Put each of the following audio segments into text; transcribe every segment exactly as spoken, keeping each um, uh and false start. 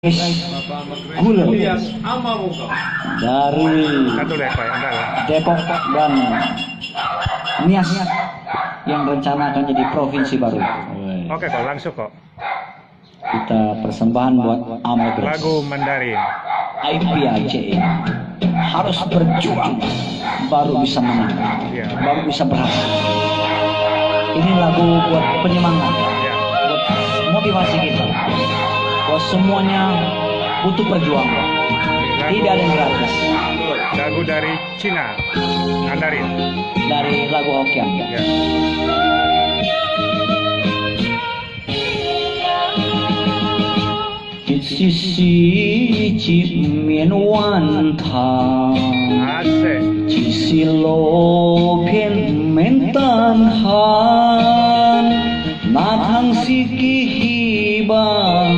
Gula dari Depok dan Nias yang rencana akan jadi provinsi baru. Oke, kok, langsung, kok. Kita persembahan buat Amel Grace. Lagu Mandarin. Aipia C E. Harus berjuang, baru bisa menang, iya, baru bisa berhasil. Ini lagu buat penyemangat, iya, buat motivasi kita, bahwa semuanya butuh perjuangan. Lagu, tidak ada yang gratis. Lagu dari Cina, Mandarin. Dari lagu Hokkien. Iya. 一絲絲只免怨嘆。 Asik. 只是路偏免擔閒。那通識去希望，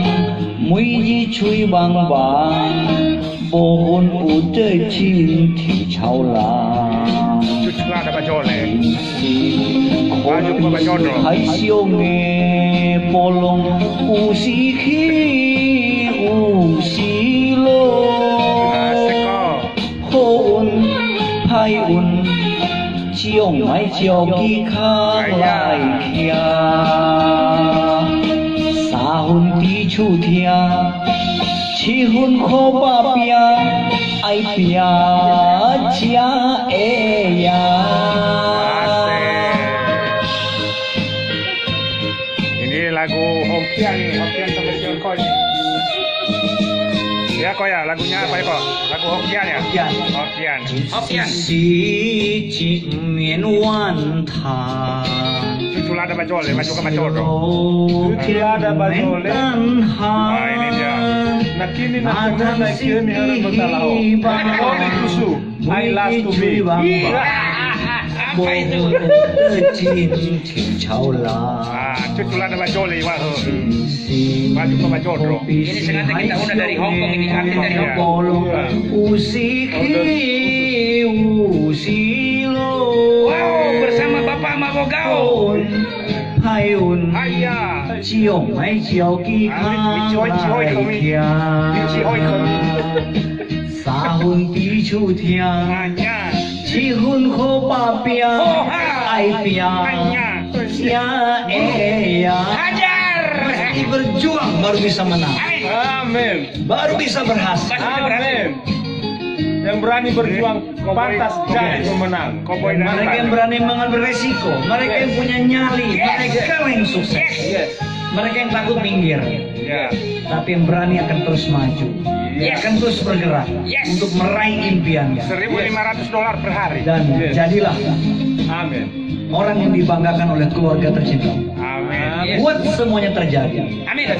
每日醉茫茫。 Bohun ude cinti caula. Cucu lada bajole. Baju pemajondro. Hai sionge polong usihi usilo. Asik, kok. Houn hai un. Ciong mai cio gi khang lai kia. Sahun tichu thia. Cihun kho ba pia. Aipia cia eya. Asik. Ini lagu Hokkien nih, Hokkien sama Tiongkok nih. Ya, kok ya, lagunya apa ya, kok? Lagu Hokkien ya? Hokkien. Hokkien. Hokkien. Cucu lada bajole, maju ke macodo. Cucu lada bajole. Wah, ini dia. Nakini na kemana kini harus bertalau. Oh, di kusu. I last to me. Apa itu? Ah, cucu lada bajole, wah. Baju ke macodo. Ini sengaja kita undang dari Hong Kong ini, artis dari Hong Kong. Iya. Usihi, usilo. Wow, bersama Bapak Mabogao. Hayun. Haya. Ciong mai ciao ki. Ah, mi-, mi cioi, cioi kami. Mi cioi kami. Sahun tichu thia. Hanya. Cihun kho ba pia. Oha. Aipia. Hanya. Ya, eh, ya. Hajar. Mesti berjuang baru bisa menang. Amin. Amin. Baru bisa berhasil. Amin. Yang berani berjuang pantas jadi pemenang. Mereka yang berani mengambil resiko, mereka yang punya nyali, mereka yang sukses. Yes. Mereka yang takut minggir. Ya. Tapi yang berani akan terus maju. Yes. Akan terus bergerak untuk meraih impiannya. Seribu lima ratus dolar per hari. Dan jadilah orang yang dibanggakan oleh keluarga tercinta. Amin. Buat semuanya terjadi. Amin.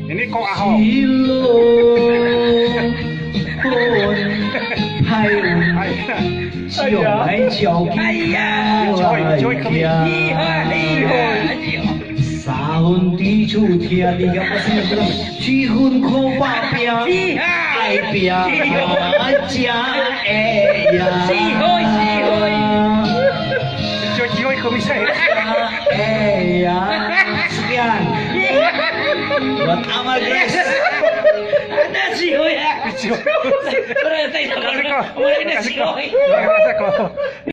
Ini kok Ahok. Silo. Hai. Hai. Ciao, hai, ciao. Hai, ya. Ciao, ciao, kami. Iya, iya, ciao. Sahun tichu thia tiga pasti bilang, cihun kho ba pia. Iya. Aipia. Iya. Acia, eh, ya. Sihoi, sihoi. Ciao, ciao, kami saya. Eh, ya. Sekian. Buat Amel Grace. Ada sihoi, ya. Ternyata itu. Makasih, kok. Makasih, kok. Makasih, kok.